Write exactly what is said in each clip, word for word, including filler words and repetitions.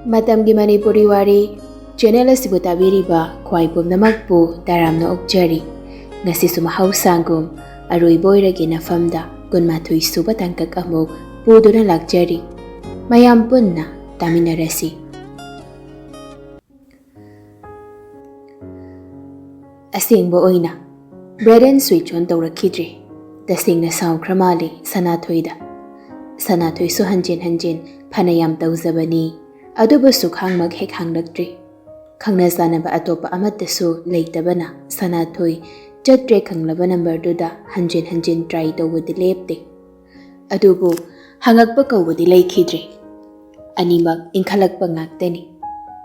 ꯃꯇꯝꯒꯤ ꯃꯅꯤꯄꯨꯔꯤ ꯋꯥꯔꯤ ꯆꯦꯅꯦꯜ ꯑꯁꯤꯕꯨ ꯇꯥꯕꯤꯔꯤꯕ ꯈ꯭ꯋꯥꯏ ꯄꯨꯝꯅꯃꯛꯄꯨ ꯇꯔꯥꯝꯅ ꯑꯣꯛꯆꯔꯤ꯫ ꯉꯁꯤꯁꯨ ꯃꯍꯧꯁꯥꯒꯨꯝ ꯑꯔꯣꯏꯕ ꯑꯣꯏꯔꯒꯦ ꯅꯐꯝꯗ ꯀꯨꯟꯃꯥꯊꯣꯏ ꯁꯨꯕ ꯇꯥꯡꯀꯛ ꯑꯃꯨꯛ ꯄꯨꯗꯨꯅ ꯂꯥꯛꯆꯔꯤ꯫ ꯃꯌꯥꯝ ꯄꯨꯟꯅ ꯇꯥꯃꯤꯟꯅꯔꯁꯤ꯫ ꯑꯁꯦꯡꯕ ꯑꯣꯏꯅ ꯕ꯭ꯔꯦꯗꯦꯟ ꯁ꯭ꯋꯤꯆ ꯑꯣꯟ ꯇꯧꯔꯛꯈꯤꯗ꯭ꯔꯦ꯫ ꯇꯁꯦꯡꯅ ꯁꯥꯎꯈ꯭ꯔ ꯃꯥꯜꯂꯦ ꯁꯅꯥꯊꯣꯏꯗ꯫ ꯁꯅꯥꯊꯣꯏꯁꯨ ꯍꯟꯖꯤꯟ ꯍꯟꯖꯤꯟ ꯐꯅ ꯌꯥꯝ ꯇꯧꯖꯕꯅꯤ, ꯑꯗꯨꯕꯨ ꯁꯨꯈꯥꯡꯃꯛ ꯍꯦꯛ ꯍꯥꯡꯂꯛꯇ꯭ꯔꯦ꯫ ꯈꯪꯅ ꯆꯥꯟꯅꯕ ꯑꯇꯣꯞꯄ ꯑꯃꯠꯇꯁꯨ ꯂꯩꯇꯕꯅ ꯁꯅꯥꯊꯣꯏ ꯆꯠꯇ꯭ꯔꯦ ꯈꯪꯂꯕ ꯅꯝꯕꯔꯗꯨꯗ ꯍꯟꯖꯤꯟ ꯍꯟꯖꯤꯟ ꯇ꯭ꯔꯥꯏ ꯇꯧꯕꯗꯤ ꯂꯦꯞꯇꯦ꯫ ꯑꯗꯨꯕꯨ ꯍꯪꯉꯛꯄ ꯀꯧꯕꯗꯤ ꯂꯩꯈꯤꯗ꯭ꯔꯦ꯫ ꯑꯅꯤꯃꯛ ꯏꯟꯈꯠꯂꯛꯄ ꯉꯥꯛꯇꯅꯤ꯫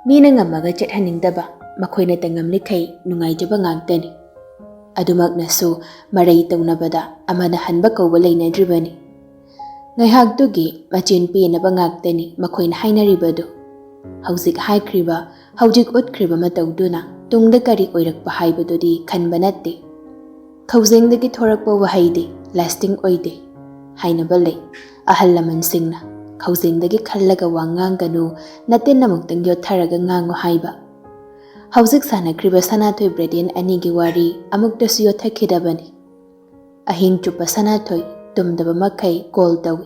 ꯃꯤꯅ ꯉꯝꯃꯒ ꯆꯠꯍꯟꯅꯤꯡꯗꯕ, ꯃꯈꯣꯏꯅ ꯇꯉꯝꯂꯤꯈꯩ ꯅꯨꯡꯉꯥꯏꯖꯕ ꯉꯥꯛꯇꯅꯤ꯫ ꯑꯗꯨꯃꯛꯅꯁꯨ ꯃꯔꯩ ꯇꯧꯅꯕꯗ ꯑꯃꯅ ꯍꯟꯕ ꯀꯧꯕ ꯂꯩꯅꯗ꯭ꯔꯤꯕꯅꯤ꯫ ꯉꯥꯏꯍꯥꯛꯇꯨꯒꯤ ꯃꯆꯤꯟ ꯄꯦꯟꯅꯕ ꯉꯥꯛꯇꯅꯤ ꯃꯈꯣꯏꯅ ꯍꯥꯏꯅꯔꯤꯕꯗꯨ꯫ ꯍꯧꯖꯤꯛ ꯍꯥꯏꯈ꯭ꯔꯤꯕ, ꯍꯧꯖꯤꯛ ꯎꯠꯈ꯭ꯔꯤꯕ ꯃꯇꯧꯗꯨꯅ ꯇꯨꯡꯗ ꯀꯔꯤ ꯑꯣꯏꯔꯛꯄ ꯍꯥꯏꯕꯗꯨꯗꯤ ꯈꯟꯕ ꯅꯠꯇꯦ꯫ ꯈꯧꯖꯦꯡꯗꯒꯤ ꯊꯣꯔꯛꯄ ꯋꯥꯍꯩꯗꯤ ꯂꯥꯁꯇꯤꯡ ꯑꯣꯏꯗꯦ ꯍꯥꯏꯅꯕ ꯂꯩ꯫ ꯑꯍꯜ ꯂꯃꯟꯁꯤꯡꯅ ꯈꯧꯖꯦꯡꯗꯒꯤ ꯈꯜꯂꯒ ꯋꯥ ꯉꯥꯡꯒꯅꯨ, ꯅꯇꯤꯟ ꯑꯃꯨꯛꯇꯪ ꯌꯣꯠꯊꯔꯒ ꯉꯥꯡꯉꯨ ꯍꯥꯏꯕ꯫ ꯍꯧꯖꯤꯛ ꯁꯥꯟꯅꯈ꯭ꯔꯤꯕ ꯁꯅꯥꯊꯣꯏ ꯕ꯭ꯔꯦꯗꯦꯟ ꯑꯅꯤꯒꯤ ꯋꯥꯔꯤ ꯑꯃꯨꯛꯇꯁꯨ ꯌꯣꯠꯊꯈꯤꯗꯕꯅꯤ꯫ ꯑꯍꯤꯡ ꯆꯨꯞꯄ ꯁꯅꯥꯊꯣꯏ ꯇꯨꯝꯗꯕ ꯃꯈꯩ ꯀꯣꯜ ꯇꯧꯏ꯫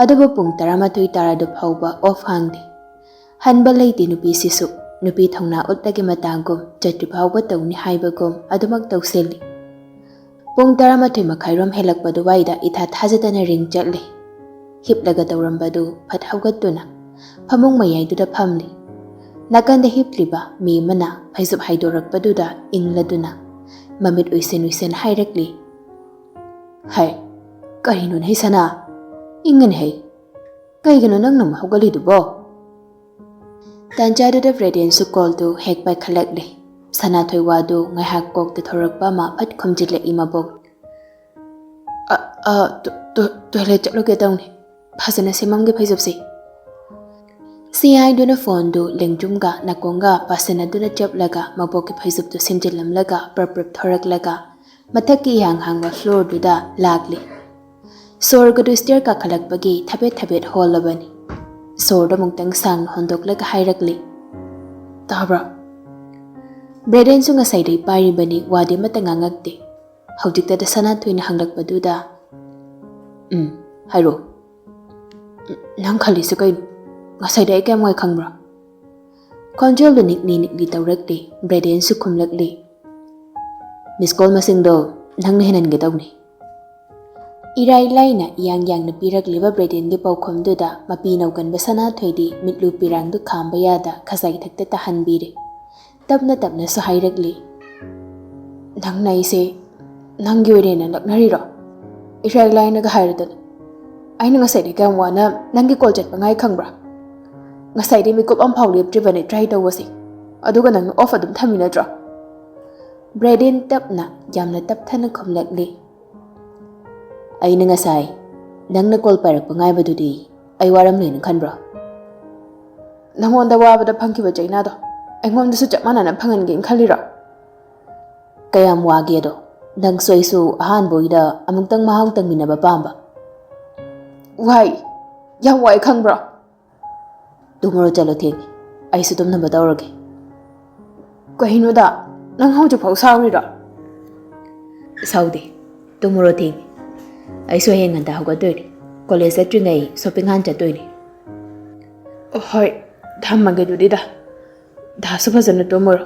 ꯑꯗꯨꯕꯨ ꯄꯨꯡ ꯇꯔꯥꯃꯥꯊꯣꯏ ꯇꯥꯔꯗꯨ ꯐꯥꯎꯕ ꯑꯣꯐ ꯍꯥꯡꯗꯦ꯫ ꯍꯟꯕ ꯂꯩꯇꯦ ꯅꯨꯄꯤꯁꯤꯁꯨ꯫ ꯅꯨꯄꯤ ꯊꯧꯅꯥ ꯎꯠꯂꯒꯦ ꯃꯇꯥꯒꯨꯝ, ꯆꯠꯇ꯭ꯔꯤ ꯐꯥꯎꯕ ꯇꯧꯅꯤ ꯍꯥꯏꯕꯒꯨꯝ ꯑꯗꯨꯃꯛ ꯇꯧꯁꯤꯜꯂꯤ꯫ ꯄꯨꯡ ꯇꯔꯥꯃꯥꯊꯣꯏ ꯃꯈꯥꯏꯔꯣꯝ ꯍꯦꯜꯂꯛꯄ ꯑꯗꯨꯋꯥꯏꯗ ꯏꯊꯥ ꯊꯥꯖꯗꯅ ꯔꯤꯡ ꯆꯠꯂꯦ꯫ ꯍꯤꯞꯂꯒ ꯇꯧꯔꯝꯕꯗꯨ ꯐꯠ ꯍꯧꯒꯠꯇꯨꯅ ꯐꯃꯨꯡ ꯃꯌꯥꯏꯗꯨꯗ ꯐꯝꯂꯤ꯫ ꯅꯥꯀꯟꯗ ꯍꯤꯞꯂꯤꯕ ꯃꯤ ꯑꯃꯅ ꯐꯩꯖꯨꯞ ꯍꯥꯏꯗꯣꯔꯛꯄꯗꯨꯗ ꯏꯪꯂꯗꯨꯅ ꯃꯃꯤꯠ ꯎꯏꯁꯤꯟ ꯎꯏꯁꯤꯟ ꯍꯥꯏꯔꯛꯂꯤ, "ꯍꯩ, ꯀꯔꯤꯅꯣꯅꯦ ꯁꯅꯥ? ꯏꯪꯉꯅꯤ ꯍꯩ꯫ ꯀꯩꯒꯤꯅꯣ ꯅꯪꯅ ꯑꯃꯨꯛ ꯍꯧꯒꯠꯂꯤꯗꯨꯕꯣ?" ꯇꯥꯟꯖꯥꯗꯨꯗ ꯕ꯭ꯔꯦꯗꯦꯟꯁꯨ ꯀꯣꯜꯗꯨ ꯍꯦꯛ ꯄꯥꯏꯈꯠꯂꯛꯂꯦ꯫ ꯁꯅꯥꯊꯣꯏ ꯋꯥꯗꯨ ꯉꯥꯏꯍꯥꯛ ꯀꯣꯛꯇ ꯊꯧꯔꯛꯄ ꯑꯃ ꯐꯠ ꯈꯨꯝꯖꯤꯜꯂꯛꯏ ꯃꯕꯣꯛ꯫ "ꯑ, ꯑ, ꯇꯣ-, ꯇꯣ-, ꯇꯣꯏꯂꯦꯠ ꯆꯠꯂꯨꯒꯦ ꯇꯧꯅꯤ꯫ ꯐꯖꯅ ꯁꯦꯝꯃꯝꯒꯦ ꯐꯩꯖꯨꯞꯁꯦ꯫" ꯁꯤ ꯍꯥꯏꯗꯨꯅ ꯐꯣꯟꯗꯨ ꯂꯦꯡꯖꯨꯝꯒ ꯅꯥꯀꯣꯡꯒ ꯄꯥꯁꯟꯅꯗꯨꯅ ꯆꯞꯂꯒ ꯃꯕꯣꯛꯀꯤ ꯐꯩꯖꯨꯞꯇꯨ ꯁꯤꯟꯖꯤꯜꯂꯝꯂꯒ ꯄ꯭ꯔꯞ ꯄ꯭ꯔꯞ ꯊꯧꯔꯛꯂꯒ ꯃꯊꯛꯀꯤ ꯏꯍꯥꯡ ꯍꯥꯡꯕ ꯐ꯭ꯂꯣꯔꯗꯨꯗ ꯂꯥꯛꯂꯤ꯫ ꯁꯣꯔꯒꯗꯨ ꯁ꯭ꯇꯦꯌꯔ ꯀꯥꯈꯠꯂꯛꯄꯒꯤ ꯊꯕꯦꯠ ꯊꯕꯦꯠ ꯍꯣꯜꯂꯕꯅꯤ꯫ ꯁꯣꯔꯗꯣ ꯑꯃꯨꯛꯇꯪ ꯁꯥꯡꯅ ꯍꯣꯟꯗꯣꯛꯂꯒ ꯍꯥꯏꯔꯛꯂꯤ, "ꯇꯥꯕ꯭ꯔꯥ?" ꯕ꯭ꯔꯦꯗꯦꯟꯁꯨ ꯉꯁꯥꯏꯗꯩ ꯄꯥꯏꯔꯤꯕꯅꯤ, ꯋꯥꯗꯤ ꯑꯃꯠꯇ ꯉꯥꯡꯉꯛꯇꯦ꯫ ꯍꯧꯖꯤꯛꯇꯗ ꯁꯅꯥꯊꯣꯏꯅ ꯍꯪꯂꯛꯄꯗꯨꯗ, "ꯎꯝ, ꯍꯥꯏꯔꯣ꯫ ꯅꯪ ꯈꯜꯂꯤꯁꯦ ꯀꯩꯅꯣ? ꯉꯁꯥꯏꯗ ꯑꯩ ꯀꯌꯥꯝ ꯋꯥꯏ ꯈꯪꯕ꯭ꯔꯥ?" ꯈꯣꯟꯖꯦꯜꯗꯨ ꯅꯤꯛꯂꯤ ꯅꯤꯛꯂꯤ ꯇꯧꯔꯛꯂꯤ꯫ ꯕ꯭ꯔꯦꯗꯦꯟꯁꯨ ꯈꯨꯝꯂꯛꯂꯤ, "ꯃꯤꯁ ꯀꯣꯜ ꯃꯁꯤꯡꯗꯣ ꯅꯪꯅ ꯍꯦꯟꯍꯟꯒꯦ ꯇꯧꯅꯤ꯫" ꯏꯔꯥꯏ ꯂꯥꯏꯅ ꯏꯌꯥꯡ ꯌꯥꯡꯅ ꯄꯤꯔꯛꯂꯤꯕ ꯕ꯭ꯔꯦꯗꯦꯟꯒꯤ ꯄꯥꯎꯈꯨꯝꯗꯨꯗ ꯃꯄꯤ ꯅꯧꯒꯟꯕ ꯁꯅꯥꯊꯣꯏꯗꯤ ꯃꯤꯠꯂꯨ ꯄꯤꯔꯥꯡꯗꯨ ꯈꯥꯝꯕ ꯌꯥꯗ ꯈꯖꯥꯏ ꯊꯛꯇ ꯇꯥꯍꯟꯕꯤꯔꯦ꯫ ꯇꯞꯅ ꯇꯞꯅꯁꯨ ꯍꯥꯏꯔꯛꯂꯤ, "ꯅꯪꯅ ꯑꯩꯁꯦ ꯅꯪꯒꯤ ꯑꯣꯏꯔꯦꯅ ꯂꯛꯅꯔꯤꯔꯣ? ꯏꯔꯥꯏ ꯂꯥꯏꯅꯒ ꯍꯥꯏꯔꯗꯅ꯫ ꯑꯩꯅ ꯉꯁꯥꯏꯗꯤ ꯀꯌꯥꯝ ꯋꯥꯅ ꯅꯪꯒꯤ ꯀꯣꯜ ꯆꯠꯄ ꯉꯥꯏ ꯈꯪꯕ꯭ꯔꯥ? ꯉꯁꯥꯏꯗꯤ ꯃꯤꯀꯨꯞ ꯑꯃꯐꯥꯎ ꯂꯦꯞꯇ꯭ꯔꯤꯕꯅꯦ ꯇ꯭ꯔꯥꯏ ꯇꯧꯕꯁꯦ꯫ ꯑꯗꯨꯒ ꯅꯪꯅ ꯑꯣꯐ ꯑꯗꯨꯝ ꯊꯝꯃꯤ ꯅꯠꯇ꯭ꯔꯣ?" ꯕ꯭ꯔꯦꯗꯦꯟ ꯇꯞꯅ, ꯌꯥꯝꯅ ꯇꯞꯊꯅ ꯈꯨꯝꯂꯛꯂꯤ, "ꯑꯩꯅ ꯉꯁꯥꯏ ꯅꯪꯅ ꯀꯣꯜ ꯄꯥꯏꯔꯛꯄ ꯉꯥꯏꯕꯗꯨꯗꯤ ꯑꯩ ꯋꯥꯔꯝꯂꯦꯅ ꯈꯟꯕ꯭ꯔꯣ? ꯅꯪꯉꯣꯟꯗ ꯋꯥꯕꯗ ꯐꯪꯈꯤꯕ ꯆꯩꯅꯥꯗꯣ ꯑꯩꯉꯣꯟꯗꯁꯨ ꯆꯞ ꯃꯥꯟꯅꯅ ꯐꯪꯍꯟꯒꯦꯅ ꯈꯜꯂꯤꯔꯣ?" "ꯀꯌꯥꯝ ꯋꯥꯒꯦꯗꯣ ꯅꯪꯁꯨ ꯑꯩꯁꯨ ꯑꯍꯥꯟꯕ ꯑꯣꯏꯅ ꯑꯃꯨꯛꯇꯪ ꯃꯍꯥꯎ ꯇꯪꯃꯤꯟꯅꯕ ꯄꯥꯝꯕ꯫" "ꯋꯥꯏ, ꯌꯥꯝ ꯋꯥꯏ ꯈꯪꯕ꯭ꯔꯣ?" "ꯇꯨꯝꯃꯨꯔꯣ, ꯆꯠꯂꯣ, ꯊꯦꯡꯉꯦ꯫ ꯑꯩꯁꯨ ꯇꯨꯝꯅꯕ ꯇꯧꯔꯒꯦ꯫" "ꯀꯩꯅꯣꯗ, ꯅꯪ ꯍꯧꯖꯤꯛꯐꯥꯎ ꯁꯥꯎꯔꯤꯔꯣ?" "ꯁꯥꯎꯗꯦ, ꯇꯨꯝꯃꯨꯔꯣ, ꯊꯦꯡꯉꯦ꯫ ꯑꯩꯁꯨ ꯍꯌꯦꯡ ꯉꯟꯇꯥ ꯍꯧꯒꯠꯇꯣꯏꯅꯦ꯫ ꯀꯣꯂꯦꯖ ꯆꯠꯇ꯭ꯔꯤꯉꯩ ꯁꯣꯄꯤꯡ ꯍꯥꯟꯅ ꯆꯠꯇꯣꯏꯅꯦ꯫" "ꯍꯣꯏ, ꯊꯝꯃꯒꯦ ꯑꯗꯨꯗꯤꯗ꯫ ꯗꯥꯁꯨ ꯐꯖꯅ ꯇꯨꯝꯃꯨꯔꯣ꯫"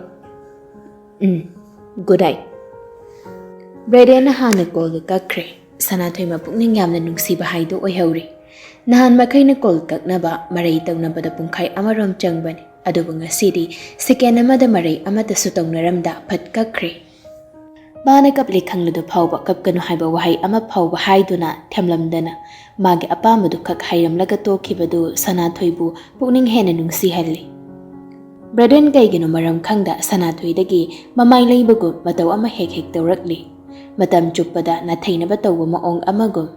"ꯎꯝ, ꯒꯨꯗ ꯅꯥꯏꯠ꯫" ꯕ꯭ꯔꯦꯗꯦꯟꯅ ꯍꯥꯟꯅ ꯀꯣꯜꯗꯨ ꯀꯛꯈ꯭ꯔꯦ꯫ ꯁꯅꯥꯊꯣꯏ ꯃꯄꯨꯛꯅꯤꯡ ꯌꯥꯝꯅ ꯅꯨꯡꯁꯤꯕ ꯍꯥꯏꯗꯨ ꯑꯣꯏꯍꯧꯔꯦ꯫ ꯅꯍꯥꯟ ꯃꯈꯩꯅ ꯀꯣꯜ ꯀꯛꯅꯕ ꯃꯔꯩ ꯇꯧꯅꯕꯗ ꯄꯨꯡꯈꯥꯏ ꯑꯃꯔꯣꯝ ꯆꯪꯕꯅꯤ, ꯑꯗꯨꯕꯨ ꯉꯁꯤꯗꯤ ꯁꯦꯀꯦꯟ ꯑꯃꯗ ꯃꯔꯩ ꯑꯃꯠꯇꯁꯨ ꯇꯧꯅꯔꯝꯗ ꯐꯠ ꯀꯛꯈ꯭ꯔꯦ꯫ ꯃꯥꯅ ꯀꯞꯂꯦ ꯈꯪꯂꯗꯨ ꯐꯥꯎꯕ ꯀꯞꯀꯅꯨ ꯍꯥꯏꯕ ꯋꯥꯍꯩ ꯑꯃ ꯐꯥꯎꯕ ꯍꯥꯏꯗꯨꯅ ꯊꯦꯝꯂꯝꯗꯅ ꯃꯥꯒꯤ ꯑꯄꯥꯝꯕꯗꯨ ꯈꯛ ꯍꯥꯏꯔꯝꯂꯒ ꯇꯣꯛꯈꯤꯕꯗꯨ ꯁꯅꯥꯊꯣꯏꯕꯨ ꯄꯨꯛꯅꯤꯡ ꯍꯦꯟꯅ ꯅꯨꯡꯁꯤꯍꯜꯂꯤ꯫ ꯕ꯭ꯔꯦꯗꯦꯟ ꯀꯩꯒꯤꯅꯣ ꯃꯔꯝ ꯈꯪꯗ ꯁꯅꯥꯊꯣꯏꯗꯒꯤ ꯃꯃꯥꯏ ꯂꯩꯕꯒꯨꯝ ꯃꯇꯧ ꯑꯃ ꯍꯦꯛ ꯍꯦꯛ ꯇꯧꯔꯛꯂꯤ꯫ ꯃꯇꯝ ꯆꯨꯞꯄꯗ ꯅꯥꯊꯩꯅꯕ ꯇꯧꯕ ꯃꯑꯣꯡ ꯑꯃꯒꯨꯝ꯫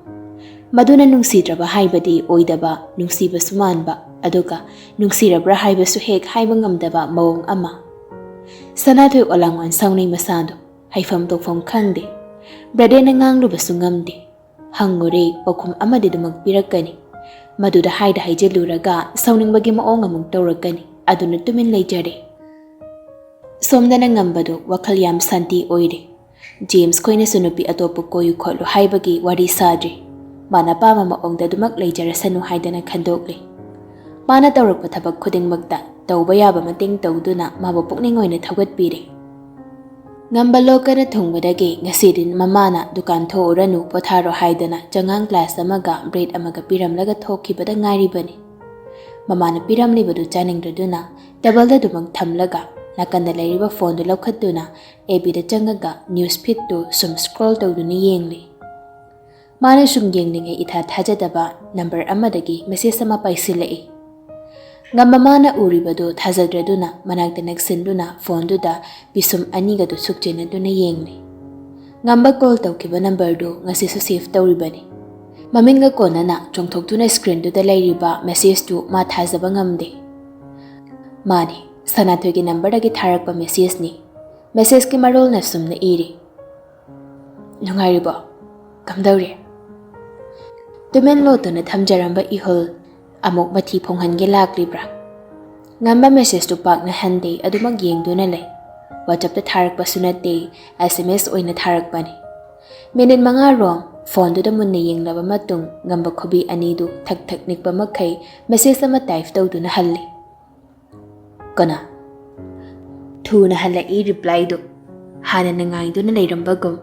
ꯃꯗꯨꯅ ꯅꯨꯡꯁꯤꯗ꯭ꯔꯕ ꯍꯥꯏꯕꯗꯤ ꯑꯣꯏꯗꯕ, ꯅꯨꯡꯁꯤꯕꯁꯨ ꯃꯥꯟꯕ, ꯑꯗꯨꯒ ꯅꯨꯡꯁꯤꯔꯕ꯭ꯔꯥ ꯍꯥꯏꯕꯁꯨ ꯍꯦꯛ ꯍꯥꯏꯕ ꯉꯝꯗꯕ ꯃꯑꯣꯡ ꯑꯃ꯫ ꯁꯅꯥꯊꯣꯏ ꯑꯣꯂꯥꯡ ꯑꯣꯟꯁꯥꯎꯅꯩ ꯃꯁꯥꯗꯣ꯫ ꯍꯩꯐꯝ ꯇꯣꯛꯐꯝ ꯈꯪꯗꯦ꯫ ꯕ꯭ꯔꯦꯗꯦꯟꯅ ꯉꯥꯡꯂꯨꯕꯁꯨ ꯉꯝꯗꯦ꯫ ꯍꯪꯉꯨꯔꯦ, ꯄꯥꯎꯈꯨꯝ ꯑꯃꯗꯤ ꯑꯗꯨꯃꯛ ꯄꯤꯔꯛꯀꯅꯤ꯫ ꯃꯗꯨꯗ ꯍꯥꯏꯗ ꯍꯥꯏꯖꯤꯜꯂꯨꯔꯒ ꯁꯥꯎꯅꯤꯡꯕꯒꯤ ꯃꯑꯣꯡ ꯑꯃꯨꯛ ꯇꯧꯔꯛꯀꯅꯤ꯫ ꯑꯗꯨꯅ ꯇꯨꯃꯤꯟ ꯂꯩꯖꯔꯦ꯫ ꯁꯣꯝꯗꯅ ꯉꯝꯕꯗꯨ ꯋꯥꯈꯜ ꯌꯥꯝ ꯁꯥꯟꯇꯤ ꯑꯣꯏꯔꯦ꯫ ꯖꯦꯝꯁ ꯈꯣꯏꯅꯁꯨ ꯅꯨꯄꯤ ꯑꯇꯣꯞꯄ ꯀꯣꯏꯌꯨ ꯈꯣꯠꯂꯨ ꯍꯥꯏꯕꯒꯤ ꯋꯥꯔꯤ ꯁꯥꯗ꯭ꯔꯤ꯫ ꯃꯥꯅ ꯑꯄꯥꯝꯕ ꯃꯑꯣꯡꯗ ꯑꯗꯨꯃꯛ ꯂꯩꯖꯔꯁꯅꯨ ꯍꯥꯏꯗꯅ ꯈꯟꯗꯣꯛꯂꯦ꯫ ꯃꯥꯅ ꯇꯧꯔꯛꯄ ꯊꯕꯛ ꯈꯨꯗꯤꯡꯃꯛꯇ ꯇꯧꯕ ꯌꯥꯕ ꯃꯇꯦꯡ ꯇꯧꯗꯨꯅ ꯃꯥꯕꯨ ꯄꯨꯛꯅꯤꯡ ꯑꯣꯏꯅ ꯊꯧꯒꯠꯄꯤꯔꯦ꯫ ꯉꯝꯕ ꯂꯣꯛ ꯀꯟꯅ ꯊꯨꯡꯕꯗꯒꯤ ꯉꯁꯤꯗꯤ ꯃꯃꯥꯅ ꯗꯨꯀꯥꯟ ꯊꯣꯛꯎꯔꯅꯨ, ꯄꯣꯊꯥꯔꯣ ꯍꯥꯏꯗꯅ ꯆꯉꯥꯡ ꯒ꯭ꯂꯥꯁ ꯑꯃꯒ ꯕ꯭ꯔꯦꯗ ꯑꯃꯒ ꯄꯤꯔꯝꯂꯒ ꯊꯣꯛꯈꯤꯕꯗ ꯉꯥꯏꯔꯤꯕꯅꯤ꯫ ꯃꯃꯥꯅ ꯄꯤꯔꯝꯂꯤꯕꯗꯨ ꯆꯥꯅꯤꯡꯗ꯭ꯔꯗꯨꯅ ꯇꯦꯕꯜꯗ ꯑꯗꯨꯃꯛ ꯊꯝꯂꯒ ꯅꯥꯀꯟꯗ ꯂꯩꯔꯤꯕ ꯐꯣꯟꯗꯨ ꯂꯧꯈꯠꯇꯨꯅ ꯑꯦꯐ ꯕꯤꯗ ꯆꯪꯉꯒ ꯅ꯭ꯌꯨꯁ ꯐꯤꯗꯇꯨ ꯁꯨꯝ ꯁ꯭ꯀ꯭ꯔꯣꯜ ꯇꯧꯗꯨꯅ ꯌꯦꯡꯂꯤ꯫ ꯃꯥꯅ ꯁꯨꯝ ꯌꯦꯡꯂꯤꯉꯩ ꯏꯊꯥ ꯊꯥꯖꯗꯕ ꯅꯝꯕꯔ ꯑꯃꯗꯒꯤ ꯃꯦꯁꯦꯖ ꯑꯃ ꯄꯥꯏꯁꯤꯜꯂꯛꯏ꯫ ꯉꯝꯕ ꯃꯥꯅ ꯎꯔꯤꯕꯗꯨ ꯊꯥꯖꯗ꯭ꯔꯗꯨꯅ ꯃꯅꯥꯛꯇ ꯅꯛꯁꯤꯟꯗꯨꯅ ꯐꯣꯟꯗꯨꯗ ꯄꯤꯁꯨꯝ ꯑꯅꯤꯒꯗꯨ ꯁꯨꯛꯆꯦꯟꯅꯗꯨꯅ ꯌꯦꯡꯂꯤ꯫ ꯉꯝꯕ ꯀꯣꯜ ꯇꯧꯈꯤꯕ ꯅꯝꯕꯔꯗꯨ ꯉꯁꯤꯁꯨ ꯁꯦꯚ ꯇꯧꯔꯤꯕꯅꯤ꯫ ꯃꯃꯤꯡꯒ ꯀꯣꯟꯅꯅ ꯆꯣꯡꯊꯣꯛꯇꯨꯅ ꯁ꯭ꯀ꯭ꯔꯤꯟꯗꯨꯗ ꯂꯩꯔꯤꯕ ꯃꯦꯁꯦꯖꯇꯨ ꯃꯥ ꯊꯥꯖꯕ ꯉꯝꯗꯦ꯫ ꯃꯥꯅꯤ, ꯁꯅꯥꯊꯣꯏꯒꯤ ꯅꯝꯕꯔꯗꯒꯤ ꯊꯥꯔꯛꯄ ꯃꯦꯁꯦꯖꯅꯤ꯫ ꯃꯦꯁꯦꯖꯀꯤ ꯃꯔꯣꯜꯅ ꯁꯨꯝꯅ ꯏꯔꯤ: "ꯅꯨꯡꯉꯥꯏꯔꯤꯕꯣ? ꯀꯝꯗꯧꯔꯤ?" ꯇꯨꯃꯤꯟ ꯂꯣꯠꯇꯨꯅ ꯊꯝꯖꯔꯝꯕ ꯏꯍꯨꯜ ꯑꯃꯨꯛ ꯃꯊꯤ ꯐꯣꯡꯍꯟꯒꯦ ꯂꯥꯛꯂꯤꯕ꯭ꯔꯥ? ꯉꯝꯕ ꯃꯦꯁꯦꯖꯇꯨ ꯄꯥꯛꯅ ꯍꯟꯗꯦ, ꯑꯗꯨꯃꯛ ꯌꯦꯡꯗꯨꯅ ꯂꯩ꯫ ꯋꯥꯆꯞꯇ ꯊꯥꯔꯛꯄꯁꯨ ꯅꯠꯇꯦ, ꯑꯦꯁ ꯑꯦꯝ ꯑꯦꯁ ꯑꯣꯏꯅ ꯊꯥꯔꯛꯄꯅꯤ꯫ ꯃꯤꯅꯤꯠ ꯃꯉꯥ ꯔꯣꯝ ꯐꯣꯟꯗꯨꯗ ꯃꯨꯟꯅ ꯌꯦꯡꯂꯕ ꯃꯇꯨꯡ ꯉꯝꯕ ꯈꯨꯕꯤ ꯑꯅꯤꯗꯨ ꯊꯛ ꯊꯛ ꯅꯤꯛꯄ ꯃꯈꯩ ꯃꯦꯁꯦꯖ ꯑꯃ ꯇꯥꯏꯞ ꯇꯧꯗꯨꯅ ꯍꯜꯂꯤ꯫ "ꯀꯅꯥ?" ꯊꯨꯅ ꯍꯜꯂꯛꯏ ꯔꯤꯄ꯭ꯂꯥꯏꯗꯨ, ꯍꯥꯟꯅꯅ ꯉꯥꯏꯗꯨꯅ ꯂꯩꯔꯝꯕꯒꯨꯝ꯫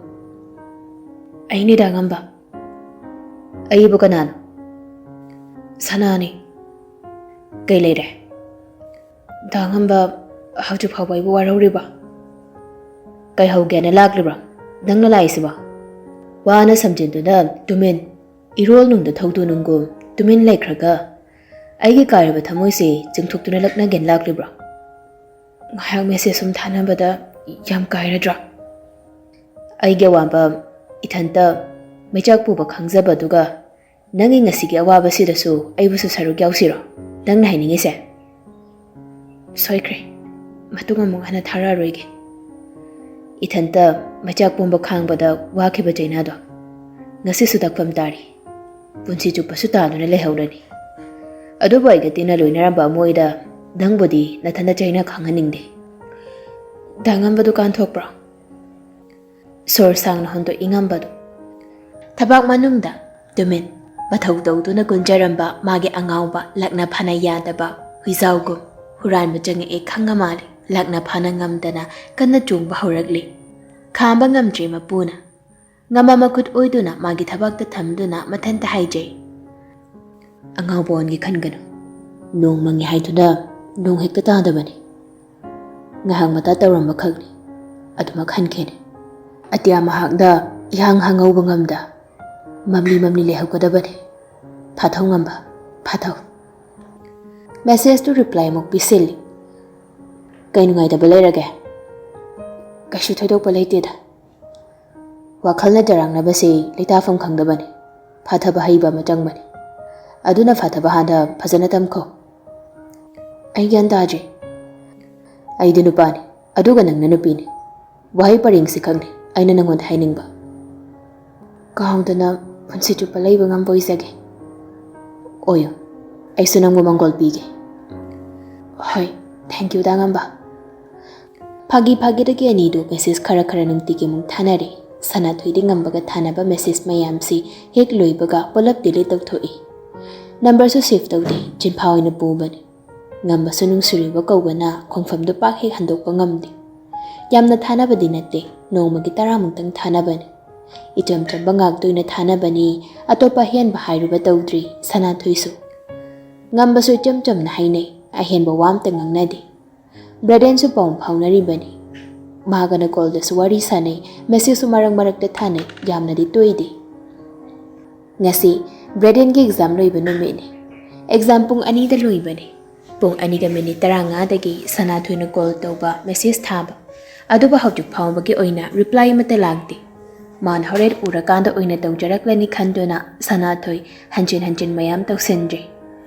"ꯑꯩꯅꯤꯗ ꯉꯝꯕ꯫ ꯑꯩꯕꯨ ꯀꯅꯥꯅꯣ?" "ꯁꯅꯥꯅꯤ꯫ ꯀꯩ ꯂꯩꯔꯦ?" "ꯗꯥ ꯉꯝꯕ, ꯍꯧꯖꯤꯛ ꯐꯥꯎꯕ ꯑꯩꯕꯨ ꯋꯥꯔꯧꯔꯤꯕ?" "ꯀꯩ ꯍꯧꯒꯦꯅ ꯂꯥꯛꯂꯤꯕ꯭ꯔꯣ ꯅꯪꯅ ꯂꯥꯛꯏꯁꯤꯕꯣ?" ꯋꯥꯅ ꯁꯝꯖꯤꯟꯗꯨꯅ ꯇꯨꯃꯤꯟ, ꯏꯔꯣꯜ ꯅꯨꯡꯗ ꯊꯧꯗꯨ ꯅꯨꯡꯒꯨꯝ ꯇꯨꯃꯤꯟ ꯂꯩꯈ꯭ꯔꯒ, "ꯑꯩꯒꯤ ꯀꯥꯏꯔꯕ ꯊꯃꯣꯏꯁꯦ ꯆꯤꯡꯊꯣꯛꯇꯨꯅ ꯂꯛꯅꯒꯦꯅ ꯂꯥꯛꯂꯤꯕ꯭ꯔꯣ? ꯉꯥꯏꯍꯥꯛ ꯃꯦꯁꯦꯖ ꯁꯨꯝ ꯊꯥꯅꯕꯗ ꯌꯥꯝ ꯀꯥꯏꯔꯗ꯭ꯔꯣ? ꯑꯩꯒꯤ ꯑꯋꯥꯕ ꯏꯊꯟꯇ ꯃꯩꯆꯥꯛ ꯄꯨꯕ ꯈꯪꯖꯕꯗꯨꯒ ꯅꯪꯒꯤ ꯉꯁꯤꯒꯤ ꯑꯋꯥꯕꯁꯤꯗꯁꯨ ꯑꯩꯕꯨꯁꯨ ꯁꯔꯨꯛ ꯌꯥꯎꯁꯤꯔꯣ ꯅꯪꯅ ꯍꯥꯏꯅꯤꯡꯉꯤꯁꯦ?" "ꯁꯣꯏꯈ꯭ꯔꯦ꯫ ꯃꯇꯨꯡ ꯑꯃꯨꯛ ꯍꯟꯅ ꯊꯥꯔꯛꯑꯔꯣꯏꯒꯦ꯫ ꯏꯊꯟꯇ ꯃꯩꯆꯥꯛ ꯄꯨꯝꯕ ꯈꯥꯡꯕꯗ ꯋꯥꯈꯤꯕ ꯆꯩꯅꯥꯗꯣ ꯉꯁꯤꯁꯨ ꯇꯛꯐꯝ ꯇꯥꯔꯤ꯫ ꯄꯨꯟꯁꯤ ꯆꯨꯞꯄꯁꯨ ꯇꯥꯗꯨꯅ ꯂꯩꯍꯧꯔꯅꯤ꯫ ꯑꯗꯨꯕꯨ ꯑꯩꯒ ꯇꯤꯟꯅ ꯂꯣꯏꯅꯔꯝꯕ ꯃꯣꯏꯗ ꯅꯪꯕꯨꯗꯤ ꯅꯊꯟꯗ ꯆꯩꯅ ꯈꯪꯍꯟꯅꯤꯡꯗꯦ꯫ ꯗꯥ ꯉꯝꯕ ꯗꯨꯀꯥꯟ ꯊꯣꯛꯄ꯭ꯔꯣ? ꯁꯣꯔ ꯁꯥꯡꯅ ꯍꯣꯟꯗꯣꯛꯏ ꯉꯝꯕꯗꯨ꯫ ꯊꯕꯥꯛ ꯃꯅꯨꯡꯗ ꯇꯨꯃꯤꯟ ꯃꯊꯧ ꯇꯧꯗꯨꯅ ꯀꯨꯟꯖꯔꯝꯕ ꯃꯥꯒꯤ ꯑꯉꯥꯎꯕ ꯂꯥꯛꯅ ꯐꯥꯅ ꯌꯥꯗꯕ ꯍꯨꯏꯖꯥꯎꯒꯨꯝ ꯍꯨꯔꯥꯟꯕ ꯆꯪꯉꯛꯑꯦ ꯈꯪꯉ ꯃꯥꯜꯂꯦ꯫ ꯂꯥꯛꯅ ꯐꯥꯅ ꯉꯝꯗꯅ ꯀꯟꯅ ꯆꯣꯡꯕ ꯍꯧꯔꯛꯂꯤ꯫ ꯈꯥꯝꯕ ꯉꯝꯗ꯭ꯔꯦ ꯃꯄꯨꯅ꯫ ꯉꯝꯕ ꯃꯈꯨꯠ ꯑꯣꯏꯗꯨꯅ ꯃꯥꯒꯤ ꯊꯕꯛꯇ ꯊꯝꯗꯨꯅ ꯃꯊꯟꯇ ꯍꯥꯏꯖꯩ, "ꯑꯉꯥꯎꯕ ꯑꯣꯟꯒꯦ ꯈꯟꯒꯅꯨ꯫ ꯅꯣꯡ ꯃꯪꯉꯤ ꯍꯥꯏꯗꯨꯅ ꯅꯣꯡ ꯍꯦꯛꯇ ꯇꯥꯗꯕꯅꯤ꯫ ꯉꯥꯏꯍꯥꯛ ꯃꯇꯥ ꯇꯧꯔꯝꯕ ꯈꯛꯅꯤ꯫ ꯑꯗꯨꯃꯛ ꯍꯟꯈꯤꯅꯤ꯫ ꯑꯇꯤꯌꯥ ꯃꯍꯥꯛꯗ ꯏꯍꯥꯡ ꯍꯥꯡꯍꯧꯕ ꯉꯝꯗ ꯃꯝꯂꯤ ꯃꯝꯂꯤ ꯂꯩꯍꯧꯒꯗꯕꯅꯤ꯫ ꯐꯥꯊꯧ ꯉꯝꯕ, ꯐꯥꯊꯧ꯫" ꯃꯦꯁꯦꯖꯇꯨ ꯔꯤꯄ꯭ꯂꯥꯏ ꯑꯃꯨꯛ ꯄꯤꯁꯤꯜꯂꯤ꯫ "ꯀꯩ ꯅꯨꯡꯉꯥꯏꯇꯕ ꯂꯩꯔꯒꯦ?" "ꯀꯩꯁꯨ ꯊꯣꯏꯗꯣꯛꯄ ꯂꯩꯇꯦꯗ꯫ ꯋꯥꯈꯜꯅ ꯆꯔꯥꯡꯅꯕꯁꯦ ꯂꯩꯇꯥꯐꯝ ꯈꯪꯗꯕꯅꯤ꯫ ꯐꯥꯊꯕ ꯍꯩꯕ ꯑꯃ ꯆꯪꯕꯅꯤ꯫ ꯑꯗꯨꯅ ꯐꯥꯊꯕ ꯍꯥꯟꯅ ꯐꯖꯅ ꯇꯝꯈꯣ꯫" "ꯑꯩ ꯒ꯭ꯌꯥꯟ ꯇꯥꯗ꯭ꯔꯤ꯫" "ꯑꯩꯗꯤ ꯅꯨꯄꯥꯅꯤ, ꯑꯗꯨꯒ ꯅꯪꯅ ꯅꯨꯄꯤꯅꯤ꯫ ꯋꯥꯍꯩ ꯄꯔꯦꯡꯁꯤ ꯈꯛꯅꯤ ꯑꯩꯅ ꯅꯪꯉꯣꯟꯗ ꯍꯥꯏꯅꯤꯡꯕ꯫ ꯀꯥꯎꯗꯅ ꯄꯨꯟꯁꯤ ꯆꯨꯞꯄ ꯂꯩꯕ ꯉꯝꯕ ꯑꯣꯏꯖꯒꯦ꯫ ꯑꯣꯏꯌꯨ, ꯑꯩꯁꯨ ꯅꯪꯕꯨ ꯃꯪꯒꯣꯜ ꯄꯤꯒꯦ꯫" "ꯍꯣꯏ, thank you ꯗꯥ ꯉꯝꯕ꯫" ꯐꯥꯒꯤ ꯐꯥꯒꯤꯗꯒꯤ ꯑꯅꯤꯗꯨ ꯃꯦꯁꯦꯖ ꯈꯔ ꯈꯔ ꯅꯨꯡꯇꯤꯒꯤ ꯑꯃꯨꯛ ꯊꯥꯅꯔꯦ꯫ ꯁꯅꯥꯊꯣꯏꯗꯤ ꯉꯝꯕꯒ ꯊꯥꯅꯕ ꯃꯦꯁꯦꯖ ꯃꯌꯥꯝꯁꯤ ꯍꯦꯛ ꯂꯣꯏꯕꯒ ꯄꯨꯂꯞ ꯗꯤꯂꯤꯠ ꯇꯧꯊꯣꯛꯏ꯫ ꯅꯝꯕꯔꯁꯨ ꯁꯦꯚ ꯇꯧꯗꯦ, ꯆꯤꯟꯐꯥ ꯑꯣꯏꯅ ꯄꯨꯕꯅꯤ꯫ ꯉꯝꯕꯁꯨ ꯅꯨꯡꯁꯤꯔꯨꯕ ꯀꯧꯕꯅ ꯈꯣꯡꯐꯝꯗꯨ ꯄꯥꯛ ꯍꯦꯛ ꯍꯟꯗꯣꯛꯄ ꯉꯝꯗꯦ꯫ ꯌꯥꯝꯅ ꯊꯥꯅꯕꯗꯤ ꯅꯠꯇꯦ, ꯅꯣꯡꯃꯒꯤ ꯇꯔꯥꯃꯨꯛꯇꯪ ꯊꯥꯅꯕꯅꯤ꯫ ꯏꯆꯝ ꯆꯝꯕ ꯉꯥꯛꯇ ꯑꯣꯏꯅ ꯊꯥꯅꯕꯅꯤ, ꯑꯇꯣꯞꯄ ꯑꯍꯦꯟꯕ ꯍꯥꯏꯔꯨꯕ ꯇꯧꯗ꯭ꯔꯤ ꯁꯅꯥꯊꯣꯏꯁꯨ꯫ ꯉꯝꯕꯁꯨ ꯏꯆꯝ ꯆꯝꯅ ꯍꯥꯏꯅꯩ, ꯑꯍꯦꯟꯕ ꯋꯥ ꯑꯝꯇ ꯉꯥꯡꯅꯗꯦ꯫ ꯕ꯭ꯔꯦꯗꯦꯟꯁꯨ ꯄꯥꯎ ꯐꯥꯎꯅꯔꯤꯕꯅꯤ꯫ ꯃꯥꯒꯅ ꯀꯣꯜꯗꯁꯨ ꯋꯥꯔꯤ ꯁꯥꯟꯅꯩ, ꯃꯦꯁꯦꯖꯁꯨ ꯃꯔꯛ ꯃꯔꯛꯇ ꯊꯥꯅꯩ, ꯌꯥꯝꯅꯗꯤ ꯇꯣꯏꯗꯦ꯫ ꯉꯁꯤ ꯕ꯭ꯔꯦꯗꯦꯟꯒꯤ ꯑꯦꯛꯖꯥꯝ ꯂꯣꯏꯕ ꯅꯨꯃꯤꯠꯅꯤ꯫ ꯑꯦꯛꯖꯥꯝ ꯄꯨꯡ ꯑꯅꯤꯗ ꯂꯣꯏꯕꯅꯤ꯫ ꯄꯨꯡ ꯑꯅꯤꯒ ꯃꯤꯅꯤꯠ ꯇꯔꯥꯃꯉꯥꯗꯒꯤ ꯁꯅꯥꯊꯣꯏꯅ ꯀꯣꯜ ꯇꯧꯕ, ꯃꯦꯁꯦꯖ ꯊꯥꯕ, ꯑꯗꯨꯕꯨ ꯍꯧꯖꯤꯛ ꯐꯥꯎꯕꯒꯤ ꯑꯣꯏꯅ ꯔꯤꯄ꯭ꯂꯥꯏ ꯑꯃꯠꯇ ꯂꯥꯛꯇꯦ꯫ ꯃꯥꯅ ꯍꯣꯔꯦꯟ ꯎꯔꯀꯥꯟꯗ ꯑꯣꯏꯅ ꯇꯧꯖꯔꯛꯂꯅꯤ ꯈꯟꯗꯨꯅ ꯁꯅꯥꯊꯣꯏ ꯍꯟꯖꯤꯟ ꯍꯟꯖꯤꯟ ꯃꯌꯥꯝ ꯇꯧꯁꯤꯟꯗ꯭ꯔꯤ꯫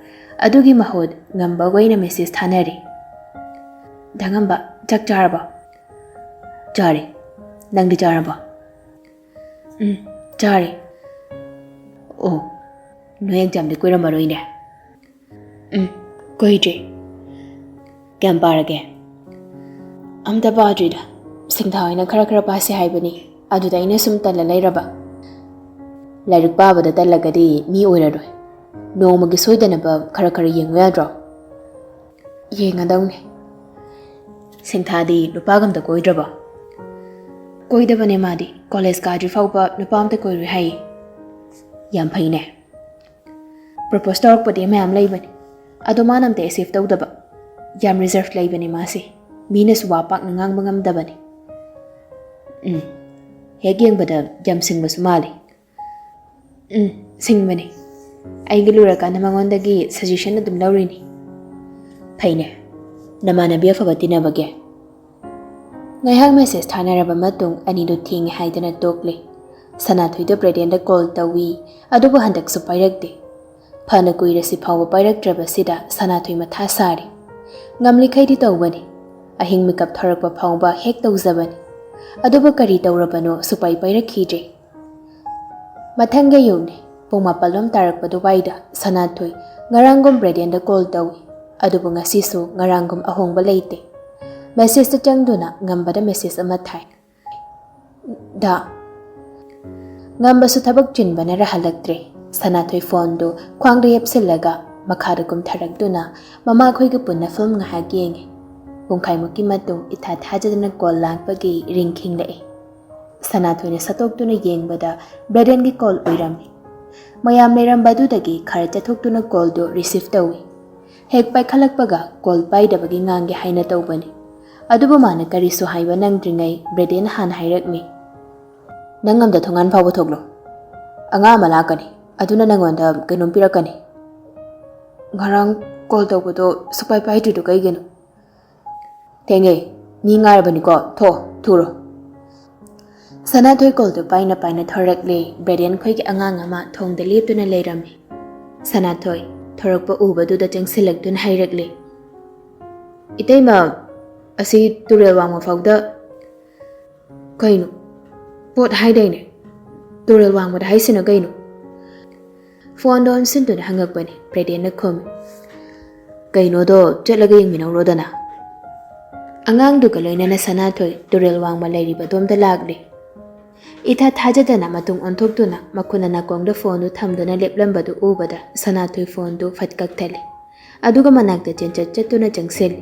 ꯑꯗꯨꯒꯤ ꯃꯍꯨꯠ ꯉꯝꯕꯒ ꯑꯣꯏꯅ ꯃꯦꯁꯦꯖ ꯊꯥꯅꯔꯤ꯫ "ꯗꯥ ꯉꯝꯕ, ꯆꯥꯛ ꯆꯥꯔꯕꯣ?" "ꯆꯥꯔꯦ꯫ ꯅꯪꯗꯤ ꯆꯥꯔꯕꯣ?" "ꯎꯝ, ꯆꯥꯔꯦ꯫" "ꯑꯣ, ꯅꯣꯏ ꯑꯦꯛꯖꯥꯝꯗꯤ ꯀꯨꯏꯔꯝꯃꯔꯣꯏꯅꯦ꯫ ꯎꯝ, ꯀꯨꯏꯗ꯭ꯔꯤ꯫ ꯀꯌꯥꯝ ꯄꯥꯔꯒꯦ? ꯑꯝꯇ ꯄꯥꯗ꯭ꯔꯤꯗ꯫ ꯁꯤꯡꯊꯥ ꯍꯣꯏꯅ ꯈꯔ ꯈꯔ ꯄꯥꯁꯦ ꯍꯥꯏꯕꯅꯤ꯫ ꯑꯗꯨꯗ ꯑꯩꯅ ꯁꯨꯝ ꯇꯜꯂ ꯂꯩꯔꯕ꯫ ꯂꯥꯏꯔꯤꯛ ꯄꯥꯕꯗ ꯇꯜꯂꯒꯗꯤ ꯃꯤ ꯑꯣꯏꯔꯔꯣꯏ꯫ ꯅꯣꯡꯃꯒꯤ ꯁꯣꯏꯗꯅꯕ ꯈꯔ ꯈꯔ ꯌꯦꯡꯉꯨ ꯌꯥꯗ꯭ꯔꯣ? ꯌꯦꯡꯉꯗꯧꯅꯦ꯫ ꯁꯤꯡꯊꯥꯗꯤ ꯅꯨꯄꯥꯒ ꯑꯝꯇ ꯀꯣꯏꯗ꯭ꯔꯕꯣ? ꯀꯣꯏꯗꯕꯅꯦ ꯃꯥꯗꯤ꯫ ꯀꯣꯂꯦꯖ ꯀꯥꯗ꯭ꯔꯤ ꯐꯥꯎꯕ ꯅꯨꯄꯥ ꯑꯝꯇ ꯀꯣꯏꯔꯣꯏ ꯍꯥꯏꯌꯦ꯫ ꯌꯥꯝ ꯐꯩꯅꯦ꯫ ꯄ꯭ꯔꯣꯄꯣꯁ ꯇꯧꯔꯛꯄꯗꯤ ꯃꯌꯥꯝ ꯂꯩꯕꯅꯤ, ꯑꯗꯣ ꯃꯥꯅ ꯑꯝꯇ ꯑꯦꯛꯁꯦꯞ ꯇꯧꯗꯕ꯫ ꯌꯥꯝ ꯔꯤꯖꯔꯚ ꯂꯩꯕꯅꯤ ꯃꯥꯁꯦ꯫ ꯃꯤꯅꯁꯨ ꯋꯥ ꯄꯥꯛꯅ ꯉꯥꯡꯕ ꯉꯝꯗꯕꯅꯤ꯫ ꯎꯝ, ꯍꯦꯛ ꯌꯦꯡꯕꯗ ꯌꯥꯝ ꯁꯤꯡꯕꯁꯨ ꯃꯥꯜꯂꯤ꯫ ꯎꯝ, ꯁꯤꯡꯕꯅꯤ꯫ ꯑꯩꯒꯤ ꯂꯨꯔꯀꯥꯟꯗ ꯃꯉꯣꯟꯗꯒꯤ ꯁꯖꯦꯁꯟ ꯑꯗꯨꯝ ꯂꯧꯔꯤꯅꯤ꯫ ꯐꯩꯅꯦ, ꯅꯃꯥꯟꯅꯕꯤ ꯑꯐꯕ ꯇꯤꯟꯅꯕꯒꯤ꯫ ꯉꯥꯏꯍꯥꯛ ꯃꯦꯁꯦꯖ ꯊꯥꯅꯔꯕ ꯃꯇꯨꯡ ꯑꯅꯤꯗꯨ ꯊꯦꯡꯉꯦ ꯍꯥꯏꯗꯅ ꯇꯣꯛꯂꯦ꯫ ꯁꯅꯥꯊꯣꯏꯗ ꯕ꯭ꯔꯦꯗꯦꯟꯗ ꯀꯣꯜ ꯇꯧꯏ, ꯑꯗꯨꯕꯨ ꯍꯟꯗꯛꯁꯨ ꯄꯥꯏꯔꯛꯇꯦ꯫ ꯐꯅ ꯀꯨꯏꯔꯁꯤ ꯐꯥꯎꯕ ꯄꯥꯏꯔꯛꯇ꯭ꯔꯕꯁꯤꯗ ꯁꯅꯥꯊꯣꯏ ꯃꯊꯥ ꯁꯥꯔꯤ꯫ ꯉꯝꯂꯤꯈꯩꯗꯤ ꯇꯧꯕꯅꯤ꯫ ꯑꯍꯤꯡ ꯃꯤꯀꯞ ꯊꯣꯔꯛꯄ ꯐꯥꯎꯕ ꯍꯦꯛ ꯇꯧꯖꯕꯅꯤ꯫ ꯑꯗꯨꯕꯨ ꯀꯔꯤ ꯇꯧꯔꯕꯅꯣ ꯁꯨꯄꯥꯏ ꯄꯥꯏꯔꯛꯈꯤꯗ꯭ꯔꯦ꯫ ꯃꯊꯪꯒꯤ ꯑꯌꯨꯛꯅꯤ꯫ ꯄꯨꯡ ꯃꯥꯄꯜ ꯂꯣꯝ ꯇꯥꯔꯛꯄ ꯑꯗꯨꯋꯥꯏꯗ ꯁꯅꯥꯊꯣꯏ ꯉꯔꯥꯡꯒꯨꯝ ꯕ꯭ꯔꯦꯗꯦꯟꯗ ꯀꯣꯜ ꯇꯧꯏ꯫ ꯑꯗꯨꯕꯨ ꯉꯁꯤꯁꯨ ꯉꯔꯥꯡꯒꯨꯝ ꯑꯍꯣꯡꯕ ꯂꯩꯇꯦ꯫ ꯃꯦꯁꯦꯖꯇ ꯆꯪꯗꯨꯅ ꯉꯝꯕꯗ ꯃꯦꯁꯦꯖ ꯑꯃ ꯊꯥꯏ꯫ ꯗꯥ꯫ ꯉꯝꯕꯁꯨ ꯊꯕꯛ ꯆꯤꯟꯕꯅ ꯔꯍꯜꯂꯛꯇ꯭ꯔꯦ꯫ ꯁꯅꯥꯊꯣꯏ ꯐꯣꯟꯗꯨ ꯈ꯭ꯋꯥꯡꯗ ꯌꯦꯞꯁꯤꯜꯂꯒ ꯃꯈꯥꯗ ꯀꯨꯝꯊꯔꯛꯇꯨꯅ ꯃꯃꯥꯈꯣꯏꯒ ꯄꯨꯟꯅ ꯐꯤꯂꯝ ꯉꯥꯏꯍꯥꯛ ꯌꯦꯡꯉꯤ꯫ ꯄꯨꯡꯈꯥꯏꯃꯨꯛꯀꯤ ꯃꯇꯨꯡ ꯏꯊꯥ ꯊꯥꯖꯗꯅ ꯀꯣꯜ ꯂꯥꯛꯄꯒꯤ ꯔꯤꯡ ꯈꯤꯡꯂꯛꯏ꯫ ꯁꯅꯥꯊꯣꯏꯅ ꯁꯠꯇꯣꯛꯇꯨꯅ ꯌꯦꯡꯕꯗ ꯕ꯭ꯔꯦꯗꯦꯟꯒꯤ ꯀꯣꯜ ꯑꯣꯏꯔꯝꯃꯤ꯫ ꯃꯌꯥꯝ ꯂꯩꯔꯝꯕ ꯑꯗꯨꯗꯒꯤ ꯈꯔ ꯆꯠꯊꯣꯛꯇꯨꯅ ꯀꯣꯜꯗꯨ ꯔꯤꯁꯤꯚ ꯇꯧꯏ꯫ ꯍꯦꯛ ꯄꯥꯏꯈꯠꯂꯛꯄꯒ ꯀꯣꯜ ꯄꯥꯏꯗꯕꯒꯤ ꯉꯥꯡꯒꯦ ꯍꯥꯏꯅ ꯇꯧꯕꯅꯤ꯫ ꯑꯗꯨꯕꯨ ꯃꯥꯅ ꯀꯔꯤꯁꯨ ꯍꯥꯏꯕ ꯅꯪꯗ꯭ꯔꯤꯉꯩ ꯕ꯭ꯔꯦꯗꯦꯟ ꯍꯥꯟꯅ ꯍꯥꯏꯔꯛꯂꯤ꯫ "ꯅꯪ ꯑꯝꯇ ꯊꯣꯡꯒꯥꯟ ꯐꯥꯎꯕ ꯊꯣꯛꯂꯣ꯫ ꯑꯉꯥꯡ ꯑꯃ ꯂꯥꯛꯀꯅꯤ꯫ ꯑꯗꯨꯅ ꯅꯪꯉꯣꯟꯗ ꯀꯩꯅꯣꯝ ꯄꯤꯔꯛꯀꯅꯤ꯫ ꯉꯔꯥꯡ ꯀꯣꯜ ꯇꯧꯕꯗꯣ ꯁꯨꯛꯄꯥꯏ ꯄꯥꯏꯗ꯭ꯔꯤꯗꯣ ꯀꯩꯒꯤꯅꯣ?" "ꯊꯦꯡꯉꯦ꯫ ꯃꯤ ꯉꯥꯏꯔꯕꯅꯤꯀꯣ꯫ ꯊꯣꯛꯑꯣ, ꯊꯨꯔꯣ꯫" ꯁꯅꯥꯊꯣꯏ ꯀꯣꯜꯗꯨ ꯄꯥꯏꯅ ꯄꯥꯏꯅ ꯊꯣꯔꯛꯂꯦ꯫ ꯕ꯭ꯔꯦꯗꯦꯟ ꯈꯣꯏꯒꯤ ꯑꯉꯥꯡ ꯑꯃ ꯊꯣꯡꯗ ꯂꯦꯞꯇꯨꯅ ꯂꯩꯔꯝꯃꯤ꯫ ꯁꯅꯥꯊꯣꯏ ꯊꯣꯔꯛꯄ ꯎꯕꯗꯨꯗ ꯆꯪꯁꯤꯜꯂꯛꯇꯨꯅ ꯍꯥꯏꯔꯛꯂꯦ, "ꯏꯇꯩꯃ, ꯑꯁꯤ ꯇꯨꯔꯦꯜ ꯋꯥꯡꯃ ꯐꯥꯎꯗ"꯫ "ꯀꯩꯅꯣ? ꯄꯣꯠ ꯍꯥꯏꯗꯥꯏꯅꯦ? ꯇꯨꯔꯦꯜ ꯋꯥꯡꯃꯗ ꯍꯥꯏꯁꯤꯅ ꯀꯩꯅꯣ?" ꯐꯣꯟꯗꯣ ꯑꯣꯟꯁꯤꯟꯗꯨꯅ ꯍꯪꯉꯛꯄꯅꯤ꯫ ꯕ꯭ꯔꯦꯗꯦꯟꯅ ꯈꯨꯝꯃꯤ꯫ "ꯀꯩꯅꯣꯗꯣ ꯆꯠꯂꯒ ꯌꯦꯡꯃꯤꯟꯅꯧꯔꯣꯗꯅ꯫" ꯑꯉꯥꯡꯗꯨꯒ ꯂꯣꯏꯅꯅ ꯁꯅꯥꯊꯣꯏ ꯇꯨꯔꯦꯜ ꯋꯥꯡꯃ ꯂꯩꯔꯤꯕꯗꯣꯝꯗ ꯂꯥꯛꯂꯤ꯫ ꯏꯊꯥ ꯊꯥꯖꯗꯅ ꯃꯇꯨꯡ ꯑꯣꯟꯊꯣꯛꯇꯨꯅ ꯃꯈꯨꯠꯅ ꯅꯥꯀꯣꯡꯗ ꯐꯣꯟꯗꯨ ꯊꯝꯗꯨꯅ ꯂꯦꯞꯂꯝꯕꯗꯨ ꯎꯕꯗ ꯁꯅꯥꯊꯣꯏ ꯐꯣꯟꯗꯨ ꯐꯠ ꯀꯛꯊꯠꯂꯤ꯫ ꯑꯗꯨꯒ ꯃꯅꯥꯛꯇ ꯆꯦꯟꯆꯠ ꯆꯠꯇꯨꯅ ꯆꯪꯁꯤꯜꯂꯤ꯫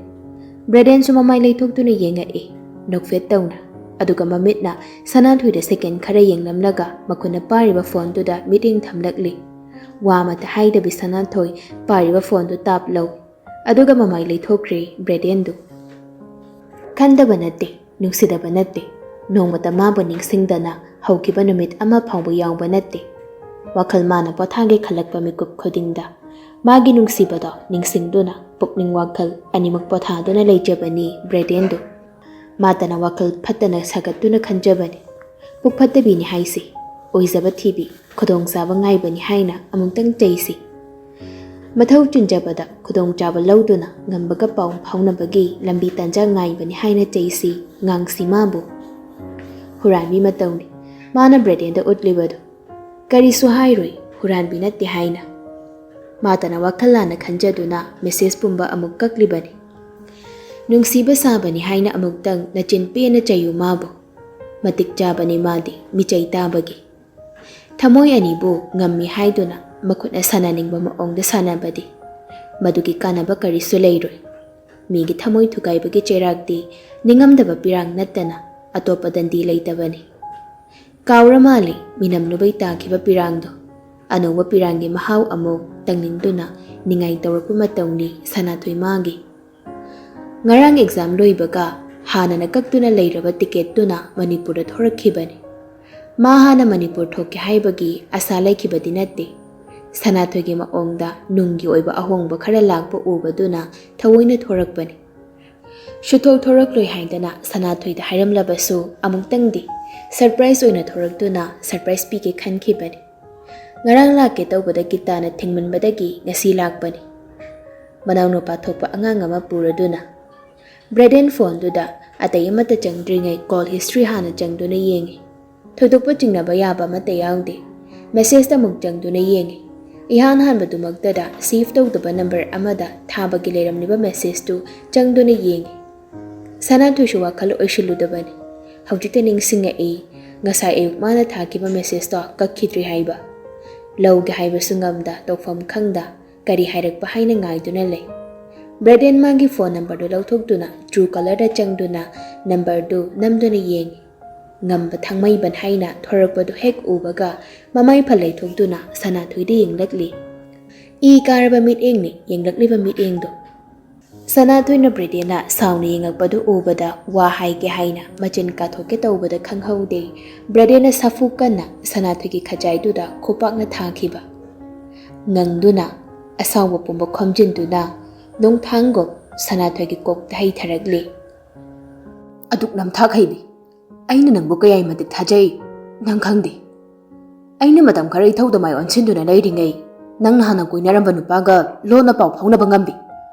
ꯕ꯭ꯔꯦꯗꯦꯟꯁꯨ ꯃꯃꯥꯏ ꯂꯩꯊꯣꯛꯇꯨꯅ ꯌꯦꯡꯉꯛꯏ, ꯅꯣꯛꯐꯦꯠ ꯇꯧꯅ꯫ ꯑꯗꯨꯒ ꯃꯃꯤꯠꯅ ꯁꯅꯥꯊꯣꯏꯗ ꯁꯦꯀꯦꯟ ꯈꯔ ꯌꯦꯡꯂꯝꯂꯒ ꯃꯈꯨꯠꯅ ꯄꯥꯏꯔꯤꯕ ꯐꯣꯟꯗꯨꯗ ꯃꯤꯠꯌꯦꯡ ꯊꯝꯂꯛꯂꯤ꯫ ꯋꯥ ꯑꯃꯠꯇ ꯍꯥꯏꯗꯕꯤ ꯁꯅꯥꯊꯣꯏ ꯄꯥꯏꯔꯤꯕ ꯐꯣꯟꯗꯨ ꯇꯥꯞ ꯂꯧ꯫ ꯑꯗꯨꯒ ꯃꯃꯥꯏ ꯂꯩꯊꯣꯛꯈ꯭ꯔꯦ ꯕ꯭ꯔꯦꯗꯦꯟꯗꯨ꯫ ꯈꯟꯗꯕ ꯅꯠꯇꯦ, ꯅꯨꯡꯁꯤꯗꯕ ꯅꯠꯇꯦ, ꯅꯣꯡꯃꯇ ꯃꯥꯕꯨ ꯅꯤꯡꯁꯤꯡꯗꯅ ꯍꯧꯈꯤꯕ ꯅꯨꯃꯤꯠ ꯑꯃ ꯐꯥꯎꯕ ꯌꯥꯎꯕ ꯅꯠꯇꯦ꯫ ꯋꯥꯈꯜ ꯃꯥꯅ ꯄꯣꯊꯥꯒꯦ ꯈꯜꯂꯛꯄ ꯃꯤꯀꯨꯞ ꯈꯨꯗꯤꯡꯗ ꯃꯥꯒꯤ ꯅꯨꯡꯁꯤꯕꯗꯣ ꯅꯤꯡꯁꯤꯡꯗꯨꯅ ꯄꯨꯛꯅꯤꯡ ꯋꯥꯈꯜ ꯑꯅꯤꯃꯛ ꯄꯣꯊꯥꯗꯨꯅ ꯂꯩꯖꯕꯅꯤ ꯕ꯭ꯔꯦꯗꯦꯟꯗꯨ꯫ ꯃꯥꯇꯅ ꯋꯥꯈꯜ ꯐꯠꯇꯅ ꯁꯥꯒꯠꯇꯨꯅ ꯈꯟꯖꯕꯅꯤ꯫ ꯄꯨꯛ ꯐꯠꯇꯕꯤꯅꯤ ꯍꯥꯏꯁꯤ, ꯑꯣꯏꯖꯕ ꯊꯤꯕꯤ, ꯈꯨꯗꯣꯡꯆꯥꯕ ꯉꯥꯏꯕꯅꯤ ꯍꯥꯏꯅ ꯑꯃꯨꯛꯇꯪ ꯆꯩꯁꯤ꯫ ꯃꯊꯧ ꯆꯤꯟꯖꯕꯗ ꯈꯨꯗꯣꯡꯆꯥꯕ ꯂꯧꯗꯨꯅ ꯉꯝꯕꯒ ꯄꯥꯎ ꯐꯥꯎꯅꯕꯒꯤ ꯂꯝꯕꯤ ꯇꯥꯟꯖꯥ ꯉꯥꯏꯕꯅꯤ ꯍꯥꯏꯅ ꯆꯩꯁꯤ, ꯉꯥꯡꯁꯤ ꯃꯥꯕꯨ꯫ ꯍꯨꯔꯥꯟꯕꯤ ꯃꯇꯧꯅꯤ ꯃꯥꯅ ꯕ꯭ꯔꯦꯗꯦꯟꯗ ꯎꯠꯂꯤꯕꯗꯨ꯫ ꯀꯔꯤꯁꯨ ꯍꯥꯏꯔꯣꯏ, ꯍꯨꯔꯥꯟꯕꯤ ꯅꯠꯇꯦ ꯍꯥꯏꯅ꯫ ꯃꯥꯇꯅ ꯋꯥꯈꯜ ꯂꯥꯟꯅ ꯈꯟꯖꯗꯨꯅ ꯃꯦꯁꯦꯖ ꯄꯨꯝꯕ ꯑꯃꯨꯛ ꯀꯛꯂꯤꯕꯅꯤ꯫ ꯅꯨꯡꯁꯤꯕ ꯁꯥꯕꯅꯤ ꯍꯥꯏꯅ ꯑꯃꯨꯛꯇꯪ ꯅꯆꯤꯟ ꯄꯦꯟꯅ ꯆꯩꯌꯨ ꯃꯥꯕꯨ꯫ ꯃꯇꯤꯛ ꯆꯥꯕꯅꯤ ꯃꯥꯗꯤ ꯃꯤꯆꯩ ꯇꯥꯕꯒꯤ꯫ ꯊꯃꯣꯏ ꯑꯅꯤꯕꯨ ꯉꯝꯃꯤ ꯍꯥꯏꯗꯨꯅ ꯃꯈꯨꯠꯅ ꯁꯥꯟꯅꯅꯤꯡꯕ ꯃꯑꯣꯡꯗ ꯁꯥꯟꯅꯕꯗꯤ ꯃꯗꯨꯒꯤ ꯀꯥꯟꯅꯕ ꯀꯔꯤꯁꯨ ꯂꯩꯔꯣꯏ꯫ ꯃꯤꯒꯤ ꯊꯃꯣꯏ ꯊꯨꯒꯥꯏꯕꯒꯤ ꯆꯩꯔꯥꯛꯇꯤ ꯅꯤꯡꯉꯝꯗꯕ ꯄꯤꯔꯥꯡ ꯅꯠꯇꯅ ꯑꯇꯣꯞꯄ ꯗꯟꯗꯤ ꯂꯩꯇꯕꯅꯤ꯫ ꯀꯥꯎꯔ ꯃꯥꯜꯂꯤ ꯃꯤꯅꯝ ꯂꯨꯕꯩ ꯇꯥꯈꯤꯕ ꯄꯤꯔꯥꯡꯗꯣ꯫ ꯑꯅꯧꯕ ꯄꯤꯔꯥꯡꯒꯤ ꯃꯍꯥꯎ ꯑꯃꯨꯛ ꯇꯪꯅꯤꯡꯗꯨꯅ ꯅꯤꯡꯉꯥꯏ ꯇꯧꯔꯛꯄ ꯃꯇꯧꯅꯤ ꯁꯅꯥꯊꯣꯏ ꯃꯥꯒꯤ꯫ ꯉꯔꯥꯡ ꯑꯦꯛꯖꯥꯝ ꯂꯣꯏꯕꯒ ꯍꯥꯟꯅꯅ ꯀꯛꯇꯨꯅ ꯂꯩꯔꯕ ꯇꯤꯀꯦꯠꯇꯨꯅ ꯃꯅꯤꯄꯨꯔꯗ ꯊꯣꯔꯛꯈꯤꯕꯅꯤ꯫ ꯃꯥ ꯍꯥꯟꯅ ꯃꯅꯤꯄꯨꯔ ꯊꯣꯛꯀꯦ ꯍꯥꯏꯕꯒꯤ ꯑꯁꯥ ꯂꯩꯈꯤꯕꯗꯤ ꯅꯠꯇꯦ꯫ ꯁꯅꯥꯊꯣꯏꯒꯤ ꯃꯑꯣꯡꯗ ꯅꯨꯡꯒꯤ ꯑꯣꯏꯕ ꯑꯍꯣꯡꯕ ꯈꯔ ꯂꯥꯛꯄ ꯎꯕꯗꯨꯅ ꯊꯑꯣꯏꯅ ꯊꯣꯔꯛꯄꯅꯤ꯫ ꯁꯨꯊꯣꯛ ꯊꯣꯔꯛꯂꯣꯏ ꯍꯥꯏꯗꯅ ꯁꯅꯥꯊꯣꯏꯗ ꯍꯥꯏꯔꯝꯂꯕꯁꯨ ꯑꯃꯨꯛꯇꯪꯗꯤ ꯁꯔꯄ꯭ꯔꯥꯏꯖ ꯑꯣꯏꯅ ꯊꯣꯔꯛꯇꯨꯅ ꯁꯔꯄ꯭ꯔꯥꯏꯖ ꯄꯤꯒꯦ ꯈꯟꯈꯤꯕꯅꯤ꯫ ꯉꯔꯥꯡ ꯂꯥꯛꯀꯦ ꯇꯧꯕꯗ ꯒꯤꯇꯥꯅ ꯊꯤꯡꯃꯟꯕꯗꯒꯤ ꯉꯁꯤ ꯂꯥꯛꯄꯅꯤ꯫ ꯃꯅꯥꯎꯅꯨꯄꯥ ꯊꯣꯛꯄ ꯑꯉꯥꯡ ꯑꯃ ꯄꯨꯔꯗꯨꯅ꯫ ꯕ꯭ꯔꯦꯗꯦꯟ ꯐꯣꯟꯗꯨꯗ ꯑꯇꯩ ꯑꯃꯠꯇ ꯆꯪꯗ꯭ꯔꯤꯉꯩ ꯀꯣꯜ ꯍꯤꯁꯇ꯭ꯔꯤ ꯍꯥꯟꯅ ꯆꯪꯗꯨꯅ ꯌꯦꯡꯉꯤ꯫ ꯊꯣꯏꯗꯣꯛꯄ ꯆꯤꯡꯅꯕ ꯌꯥꯕ ꯑꯃꯠꯇ ꯌꯥꯎꯗꯦ꯫ ꯃꯦꯁꯦꯖꯇ ꯑꯃꯨꯛ ꯆꯪꯗꯨꯅ ꯌꯦꯡꯉꯤ꯫ ꯏꯍꯥꯟ ꯍꯥꯟꯕꯗꯨꯃꯛꯇꯗ ꯁꯦꯚ ꯇꯧꯗꯕ ꯅꯝꯕꯔ ꯑꯃꯗ ꯊꯥꯕꯒꯤ ꯂꯩꯔꯝꯂꯤꯕ ꯃꯦꯁꯦꯖꯇꯨ ꯆꯪꯗꯨꯅ ꯌꯦꯡꯉꯤ꯫ ꯁꯅꯥꯊꯣꯏꯁꯨ ꯋꯥꯈꯜ ꯑꯣꯏꯁꯤꯜꯂꯨꯗꯕꯅꯤ꯫ ꯍꯧꯖꯤꯛꯇ ꯅꯤꯡꯁꯤꯡꯉꯛꯏ, ꯉꯁꯥꯏ ꯑꯌꯨꯛ ꯃꯥꯅ ꯊꯥꯈꯤꯕ ꯃꯦꯁꯦꯖꯇꯣ ꯀꯛꯈꯤꯗ꯭ꯔꯤ ꯍꯥꯏꯕ꯫ ꯂꯧꯒꯦ ꯍꯥꯏꯕꯁꯨ ꯉꯝꯗ, ꯇꯧꯐꯝ ꯈꯪꯗ, ꯀꯔꯤ ꯍꯥꯏꯔꯛꯄ ꯍꯥꯏꯅ ꯉꯥꯏꯗꯨꯅ ꯂꯩ꯫ ꯕ꯭ꯔꯦꯗꯦꯟ ꯃꯥꯒꯤ ꯐꯣꯟ ꯅꯝꯕꯔꯗꯨ ꯂꯧꯊꯣꯛꯇꯨꯅ ꯇ꯭ꯔꯨ ꯀꯂꯔꯗ ꯆꯪꯗꯨꯅ ꯅꯝꯕꯔꯗꯨ ꯅꯝꯗꯨꯅ ꯌꯦꯡꯉꯤ꯫ ꯉꯝꯕ ꯊꯥꯡꯃꯩꯕꯟ ꯍꯥꯏꯅ ꯊꯣꯔꯛꯄꯗꯨ ꯍꯦꯛ ꯎꯕꯒ ꯃꯃꯥꯏ ꯐꯜ ꯂꯩꯊꯣꯛꯇꯨꯅ ꯁꯅꯥꯊꯣꯏꯗ ꯌꯦꯡꯂꯛꯂꯤ꯫ ꯏ ꯀꯥꯔꯕ ꯃꯤꯠꯌꯦꯡꯅꯤ ꯌꯦꯡꯂꯛꯂꯤꯕ ꯃꯤꯠꯌꯦꯡꯗꯣ꯫ ꯁꯅꯥꯊꯣꯏꯅ ꯕ꯭ꯔꯦꯗꯦꯟꯅ ꯁꯥꯎꯅ ꯌꯦꯡꯉꯛꯄꯗꯨ ꯎꯕꯗ ꯋꯥ ꯍꯥꯏꯒꯦ ꯍꯥꯏꯅ ꯃꯆꯤꯟ ꯀꯥꯊꯣꯛꯀꯦ ꯇꯧꯕꯗ ꯈꯪꯍꯧꯗꯦ, ꯕ꯭ꯔꯦꯗꯦꯟꯅ ꯁꯥꯐꯨ ꯀꯟꯅ ꯁꯅꯥꯊꯣꯏꯒꯤ ꯈꯖꯥꯏꯗꯨꯗ ꯈꯨꯄꯥꯛꯅ ꯊꯥꯈꯤꯕ꯫ ꯉꯪꯗꯨꯅ ꯑꯁꯥꯎꯕ ꯄꯨꯝꯕ ꯈꯣꯝꯖꯤꯟꯗꯨꯅ ꯅꯣꯡꯊꯥꯡꯒꯨꯝ ꯁꯅꯥꯊꯣꯏꯒꯤ ꯀꯣꯛꯇ ꯍꯩꯊꯔꯛꯂꯤ꯫ "ꯑꯗꯨꯛ ꯅꯝꯊꯥꯛ ꯍꯩꯕꯤ, ꯑꯩꯅ ꯅꯪꯕꯨ ꯀꯌꯥꯏ ꯃꯇꯤꯛ ꯊꯥꯖꯩ, ꯅꯪ ꯈꯪꯗꯦ꯫ ꯑꯩꯅ ꯃꯇꯝ ꯈꯔ ꯏꯊꯧꯗ ꯃꯥꯏ ꯑꯣꯟꯁꯤꯟꯗꯨꯅ ꯂꯩꯔꯤꯉꯩ, ꯅꯪꯅ ꯍꯥꯟꯅ ꯀꯣꯏꯅꯔꯝꯕ ꯅꯨꯄꯥꯒ ꯂꯣꯟꯅ ꯄꯥꯎ ꯐꯥꯎꯅꯕ ꯉꯝꯕꯤ꯫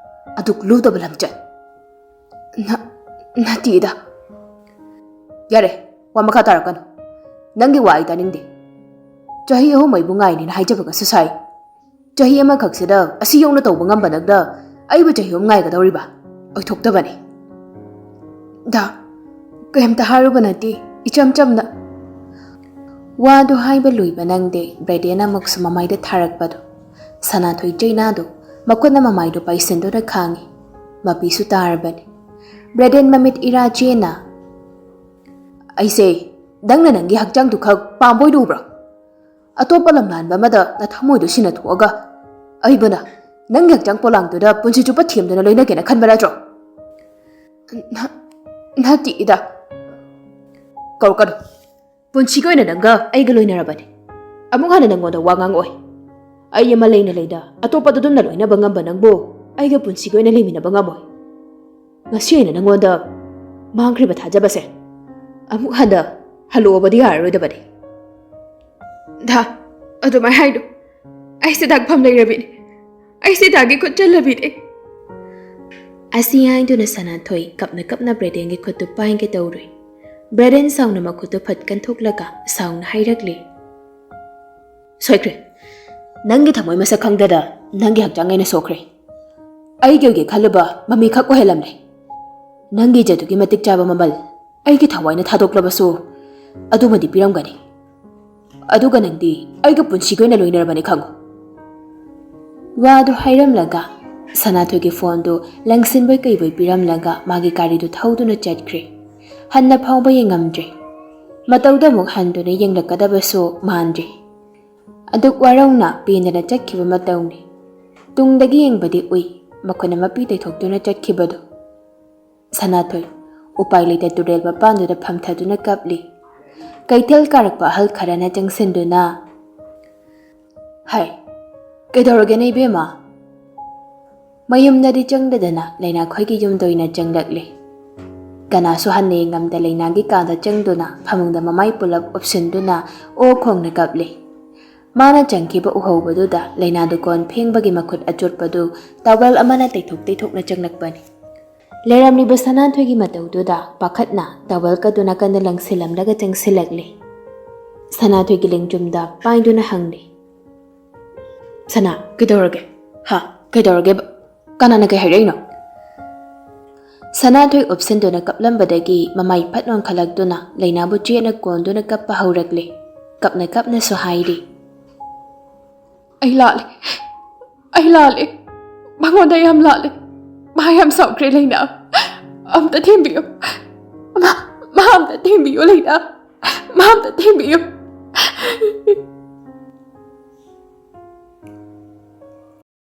ꯑꯗꯨꯛ ꯂꯨꯗꯕ ꯂꯝꯆꯠ!" "ꯅ-, ꯅꯠꯇꯦꯗ꯫" "ꯌꯥꯔꯦ, ꯋꯥ ꯃꯈꯥ ꯇꯥꯔꯛꯀꯅꯨ꯫ ꯅꯪꯒꯤ ꯋꯥ ꯑꯩ ꯇꯥꯅꯤꯡꯗꯦ꯫ ꯆꯍꯤ ꯑꯍꯨꯝ ꯑꯩꯕꯨ ꯉꯥꯏꯅꯦꯅ ꯍꯥꯏꯖꯕꯒꯁꯨ ꯁꯥꯏ꯫ ꯆꯍꯤ ꯑꯃꯈꯛꯁꯤꯗ ꯑꯁꯤ ꯌꯧꯅ ꯇꯧꯕ ꯉꯝꯕ ꯅꯪꯅ ꯑꯩꯕꯨ ꯆꯍꯤ ꯑꯍꯨꯝ ꯉꯥꯏꯒꯗꯧꯔꯤꯕ? ꯑꯣꯏꯊꯣꯛꯇꯕꯅꯤ꯫" "ꯗꯥ, ꯀꯩꯝꯇ ꯍꯥꯏꯔꯨꯕ ꯅꯠꯇꯦ, ꯏꯆꯝ ꯆꯝꯅ꯫" ꯋꯥꯗꯨ ꯍꯥꯏꯕ ꯂꯣꯏꯕ ꯅꯪꯗꯦ, ꯕ꯭ꯔꯦꯗꯦꯟ ꯑꯃꯨꯛꯁꯨ ꯃꯃꯥꯏꯗ ꯊꯥꯔꯛꯄꯗꯨ꯫ ꯁꯅꯥꯊꯣꯏ ꯆꯩꯅꯥꯗꯨ ꯃꯈꯨꯠꯅ ꯃꯃꯥꯏꯗꯨ ꯄꯥꯏꯁꯤꯟꯗꯨꯅ ꯈꯥꯡꯉꯤ꯫ ꯃꯄꯤꯁꯨ ꯇꯥꯔꯕꯅꯤ꯫ ꯕ꯭ꯔꯦꯗꯦꯟ ꯃꯃꯤꯠ ꯏꯔꯥ ꯆꯦꯅ, "ꯑꯩꯁꯦ ꯅꯪꯅ ꯅꯪꯒꯤ ꯍꯛꯆꯥꯡꯗꯨ ꯈꯛ ꯄꯥꯝꯕ ꯑꯣꯏꯅ ꯎꯕ꯭ꯔꯣ? ꯑꯇꯣꯞꯄ ꯂꯝꯂꯥꯟꯕ ꯑꯃꯗ ꯅꯊꯃꯣꯏꯗꯨ ꯁꯤꯟꯅꯊꯣꯛꯑꯒ ꯑꯩꯕꯨꯅ ꯅꯪꯒꯤ ꯍꯛꯆꯥꯡ ꯄꯣꯂꯥꯡꯗꯨꯗ ꯄꯨꯟꯁꯤ ꯆꯨꯞꯄ ꯊꯦꯝꯗꯨꯅ ꯂꯣꯏꯅꯒꯦꯅ ꯈꯟꯕ ꯅꯠꯇ꯭ꯔꯣ?" "ꯅ-, ꯅꯠꯇꯦ, ꯏꯗꯥ꯫" "ꯀꯧꯔꯛꯀꯅꯨ꯫ ꯄꯨꯟꯁꯤꯒꯤ ꯑꯣꯏꯅ ꯅꯪꯒ ꯑꯩꯒ ꯂꯣꯏꯅꯔꯕꯅꯤ꯫ ꯑꯃꯨꯛ ꯍꯟꯅ ꯅꯪꯉꯣꯟꯗ ꯋꯥ ꯉꯥꯡꯉꯛꯑꯣꯏ꯫ ꯑꯩ ꯑꯃ ꯂꯩꯅ ꯂꯩꯅ ꯑꯇꯣꯞꯄꯗ ꯑꯗꯨꯝꯅ ꯂꯣꯏꯅꯕ ꯉꯝꯕ ꯅꯪꯕꯨ ꯑꯩꯒ ꯄꯨꯟꯁꯤꯒꯤ ꯑꯣꯏꯅ ꯂꯩꯃꯤꯟꯅꯕ ꯉꯝꯃꯣꯏ꯫ ꯉꯁꯤ ꯑꯣꯏꯅ ꯅꯪꯉꯣꯟꯗ ꯃꯥꯡꯈ꯭ꯔꯤꯕ ꯊꯥꯖꯕꯁꯦ ꯑꯃꯨꯛ ꯍꯟꯅ ꯍꯜꯂꯛꯑꯣꯕꯗꯤ ꯌꯥꯔꯔꯣꯏꯗꯕꯅꯤ꯫" "ꯗꯥ, ꯑꯗꯨꯃꯥꯏ ꯍꯥꯏꯅꯨ꯫ ꯑꯩꯁꯦ ꯗꯥꯛꯐꯝ ꯂꯩꯔꯕꯤꯅꯦ꯫ ꯑꯩꯁꯦ ꯗꯥꯒꯤ ꯈꯨꯠ ꯆꯜꯂꯕꯤꯅꯦ꯫" ꯑꯁꯤ ꯍꯥꯏꯗꯨꯅ ꯁꯅꯥꯊꯣꯏ ꯀꯞꯅ ꯀꯞꯅ ꯕ꯭ꯔꯦꯗꯦꯟꯒꯤ ꯈꯨꯠꯇꯨ ꯄꯥꯏꯒꯦ ꯇꯧꯔꯨꯏ꯫ ꯕ꯭ꯔꯦꯗꯦꯟ ꯁꯥꯎꯅ ꯃꯈꯨꯠꯇꯨ ꯐꯠ ꯀꯟꯊꯣꯛꯂꯒ ꯁꯥꯎꯅ ꯍꯥꯏꯔꯛꯂꯤ, "ꯁꯣꯏꯈ꯭ꯔꯦ꯫ ꯅꯪꯒꯤ ꯊꯃꯣꯏ ꯃꯁꯛ ꯈꯪꯗꯅ ꯅꯪꯒꯤ ꯍꯛꯆꯥꯡ ꯑꯩꯅ ꯁꯣꯛꯈ꯭ꯔꯦ꯫ ꯑꯩꯒꯤ ꯑꯣꯏꯒꯦ ꯈꯜꯂꯨꯕ ꯃꯃꯤꯈꯛ ꯑꯣꯏꯍꯜꯂꯝꯂꯦ꯫ ꯅꯪꯒꯤ ꯏꯖꯠꯇꯨꯒꯤ ꯃꯇꯤꯛ ꯆꯥꯕ ꯃꯃꯜ ꯑꯩꯒꯤ ꯊꯋꯥꯏꯅ ꯊꯥꯗꯣꯛꯂꯕꯁꯨ ꯑꯗꯨꯃꯗꯤ ꯄꯤꯔꯝꯒꯅꯤ꯫ ꯑꯗꯨꯒ ꯅꯪꯗꯤ ꯑꯩꯒ ꯄꯨꯟꯁꯤꯒꯤ ꯑꯣꯏꯅ ꯂꯣꯏꯅꯔꯕꯅꯤ ꯈꯪꯉꯨ꯫ ꯋꯥꯗꯨ ꯍꯥꯏꯔꯝꯂꯒ ꯁꯅꯥꯊꯣꯏꯒꯤ ꯐꯣꯟꯗꯨ ꯂꯪꯁꯤꯟꯕꯣꯏ ꯀꯩꯕꯣꯏ ꯄꯤꯔꯝꯂꯒ ꯃꯥꯒꯤ ꯒꯥꯔꯤꯗꯨ ꯊꯧꯗꯨꯅ ꯆꯠꯈ꯭ꯔꯦ꯫ ꯍꯟꯅ ꯐꯥꯎꯕ ꯌꯦꯡꯉꯝꯗ꯭ꯔꯦ꯫ ꯃꯇꯧꯗ ꯑꯃꯨꯛ ꯍꯟꯗꯨꯅ ꯌꯦꯡꯂꯛꯀꯗꯕꯁꯨ ꯃꯥꯟꯗ꯭ꯔꯦ꯫ ꯑꯗꯨꯛ ꯋꯥꯔꯧꯅ ꯄꯦꯟꯗꯅ ꯆꯠꯈꯤꯕ ꯃꯇꯧꯅꯤ꯫ ꯇꯨꯡꯗꯒꯤ ꯌꯦꯡꯕꯗꯤ ꯎꯏ, ꯃꯈꯨꯠꯅ ꯃꯄꯤ ꯇꯩꯊꯣꯛꯇꯨꯅ ꯆꯠꯈꯤꯕꯗꯨ꯫ ꯁꯅꯥꯊꯣꯏ ꯎꯄꯥꯏ ꯂꯩꯇ ꯇꯨꯔꯦꯜ ꯃꯄꯥꯟꯗꯨꯗ ꯐꯝꯊꯗꯨꯅ ꯀꯞꯂꯤ꯫ ꯀꯩꯊꯦꯜ ꯀꯥꯔꯛꯄ ꯑꯍꯜ ꯈꯔꯅ ꯆꯪꯁꯤꯟꯗꯨꯅ, "ꯍꯥꯏ, ꯀꯩꯗꯧꯔꯒꯦꯅꯦ ꯏꯕꯦꯝꯃ?" ꯃꯌꯨꯝꯗꯗꯤ ꯆꯪꯗꯗꯅ ꯂꯩꯅꯥꯈꯣꯏꯒꯤ ꯌꯨꯝꯗ ꯑꯣꯏꯅ ꯆꯪꯂꯛꯂꯦ꯫ ꯀꯅꯥꯁꯨ ꯍꯟꯅ ꯌꯦꯡꯉꯝꯗ ꯂꯩꯅꯥꯒꯤ ꯀꯥꯗ ꯆꯪꯗꯨꯅ ꯐꯃꯨꯡꯗ ꯃꯃꯥꯏ ꯄꯨꯂꯞ ꯎꯞꯁꯤꯟꯗꯨꯅ ꯑꯣ ꯈꯣꯡꯅ ꯀꯞꯂꯦ꯫ ꯃꯥꯅ ꯆꯪꯈꯤꯕ ꯎꯍꯧꯕꯗꯨꯗ ꯂꯩꯅꯥꯗꯨ ꯀꯣꯟ ꯐꯦꯡꯕꯒꯤ ꯃꯈꯨꯠ ꯑꯆꯣꯠꯄꯗꯨ ꯇꯥꯋꯦꯜ ꯑꯃꯅ ꯇꯩꯊꯣꯛ ꯇꯩꯊꯣꯛꯅ ꯆꯪꯂꯛꯄꯅꯤ꯫ ꯂꯩꯔꯝꯂꯤꯕ ꯁꯅꯥꯊꯣꯏꯒꯤ ꯃꯇꯧꯗꯨꯗ ꯄꯥꯈꯠꯅ ꯇꯥꯋꯦꯜ ꯀꯗꯨ ꯅꯥꯀꯟꯗ ꯂꯪꯁꯤꯜꯂꯝꯂꯒ ꯆꯪꯁꯤꯜꯂꯛꯂꯦ꯫ ꯁꯅꯥꯊꯣꯏꯒꯤ ꯂꯦꯡꯖꯨꯝꯗ ꯄꯥꯏꯗꯨꯅ ꯍꯪꯂꯦ, "ꯁꯅꯥ, ꯀꯩꯗꯧꯔꯒꯦ? ꯍꯥ? ꯀꯩꯗꯧꯔꯒꯦꯕ? ꯀꯅꯥꯅ ꯀꯩ ꯍꯥꯏꯔꯛꯏꯅꯣ?" ꯁꯅꯥꯊꯣꯏ ꯎꯞꯁꯤꯟꯗꯨꯅ ꯀꯞꯂꯝꯕꯗꯒꯤ ꯃꯃꯥꯏ ꯐꯠ ꯑꯣꯟꯈꯠꯂꯛꯇꯨꯅ ꯂꯩꯅꯥꯕꯨ ꯆꯦꯠꯅ ꯀꯣꯟꯗꯨꯅ ꯀꯞꯄ ꯍꯧꯔꯛꯂꯦ꯫ ꯀꯞꯅ ꯀꯞꯅꯁꯨ ꯍꯥꯏꯔꯤ, "ꯑꯩ ꯂꯥꯜꯂꯦ, ꯑꯩ ꯂꯥꯜꯂꯦ, ꯃꯉꯣꯟꯗ ꯌꯥꯝ ꯂꯥꯜꯂꯦ, ꯃꯥ ꯌꯥꯝ ꯁꯥꯎꯈ꯭ꯔꯦ ꯂꯩꯅꯥ, ꯑꯝꯇ ꯊꯦꯝꯕꯤꯌꯨ, ꯃꯥ, ꯃꯥ ꯑꯝꯇ ꯊꯦꯝꯕꯤꯌꯨ ꯂꯩꯅꯥ, ꯃꯥ ꯑꯝꯇ ꯊꯦꯝꯕꯤꯌꯨ"꯫